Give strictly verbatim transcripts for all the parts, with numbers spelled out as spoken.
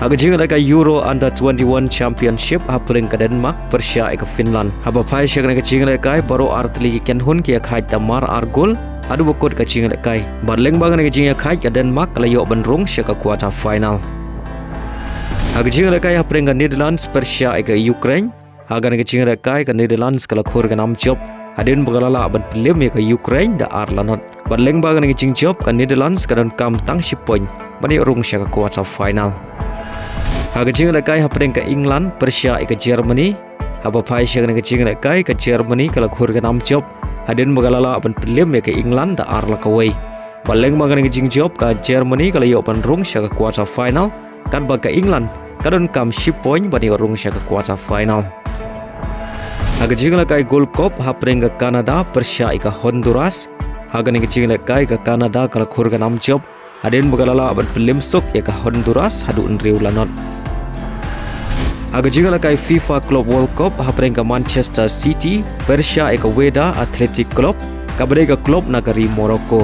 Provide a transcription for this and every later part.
Ha ka jingïalehkai Euro Under twenty-one Championship hapdeng ka Denmark pyrshah ïa ka Finland. Haba phai sha kane ka jingïalehkai baroh artylli ki kynhun ki ïakhaid da mar ar gol haduh ba kut ka jingïalehkai. Bad lyngba kane ka jingïakhaid ka Denmark ka la ïoh ban rung sha ka quarter final. Ha ka jingïalehkai hapdeng ka Netherlands pyrshah ïa ka Ukraine. Ha kane ka jingïalehkai ka Netherlands ka la khur ka nam jop hadien ba ka la lah ban pynlem ïa ka Ukraine da ar lanot. Bad lyngba kane ka jingjop ka Netherlands ka donkam tang shi point ban ïoh rung sha ka quarter final. Ha ka jingïalehkai hapdeng ka England pyrshah ïa ka Germany. Haba phai sha kane ka jingïalehkai ka Germany ka la khur ka nam jop hadien ba ka la lah ban pynlem ïa ka England da ar la kawei. Bad lyngba kane ka jingjop ka Germany ka la ïoh ban rung sha ka quarter final. Katba ka England ka donkam shi point ban ïoh rung sha ka quarter final. Ha ka jingïalehkai Gold Cup hapdeng ka Canada pyrshah ïa ka Honduras. Ha kane ka jingïalehkai ka Canada ka la khur ka nam jop hadien ba ka la lah ban pynlem suk ïa ka Honduras haduh hynriew lanot. Ha ka jingïalehkai FIFA Club World Cup hapdeng ka Manchester City pyrshah ïa ka Wydad Athletic Club kaba dei ka club na ka ri Morocco.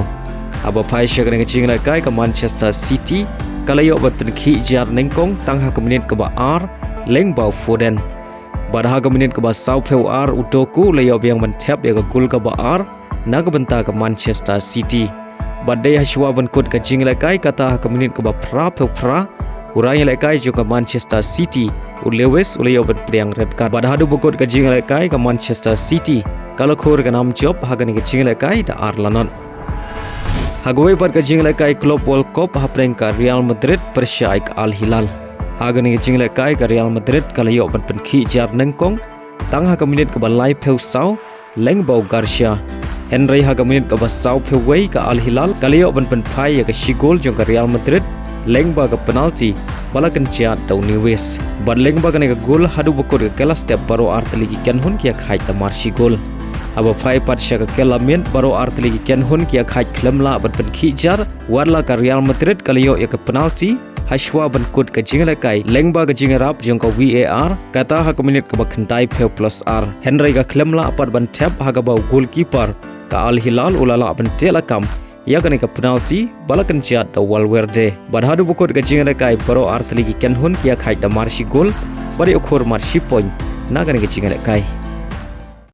Haba phai sha kane ka jingïalehkai ka Manchester City ka la ïoh ban pynkhih jar nyngkong tang ha ka minit kaba ar lyngba u Foden. Bad ha ka minit kaba sawphew ar u Doku u la ïoh biang ban thep ïa ka gol kaba ar na ka bynta ka Manchester City. Bad dei hashwa ban kut ka jingïalehkai kata ha ka minit kaba phraphew phra u rangïalehkai jong ka Manchester City u Lewis u la ïoh ban pdiang red card. Bad haduh ba kut ka jingïalehkai ka Manchester City ka la khur ka nam jop ha kane ka jingïalehkai da ar lanot. Ha kawei pat ka jingïalehkai Club World Cup hapdeng ka Real Madrid pyrshah ïa ka Al Hilal. Ha kane ka jingïalehkai ka Real Madrid ka la ïoh ban pynkhih jar nyngkong tang ha ka minit kaba laiphew saw lyngba u Garcia. Hynrei ha ka minit kaba sawphew wei ka Al Hilal ka la ïoh ban pynphai ïa ka shi gol jong ka Real Madrid lyngba ka penalty ba la kynjat da u Nunez. Bad lyngba kane ka gol haduh ba kut ka kylla step baroh artylli ki kynhun ki ïakhaid da mar shi gol. Haba phai pat sha ka kylla miet baroh artylli ki kynhun ki ïakhaid khlem lah ban pynkhih jar, wat la ka Real Madrid ka la ïoh ïa ka penalty hashwa ban kut ka jingïalehkai lyngba ka jingïarap jong ka VAR, kata ha ka minit kaba khyndaiphew plus ar. Hynrei ka khlem lah pat ban thep ha kaba u goalkeeper ka Al Hilal u la lah ban teh lakam ïa kane ka penalty ba la kynjat da u Valverde. Bad haduh ba kut ka jingïalehkai baroh artylli ki kynhun ki ïakhaid da mar shi gol bad ïoh khur mar shi point na kane ka jingïalehkai.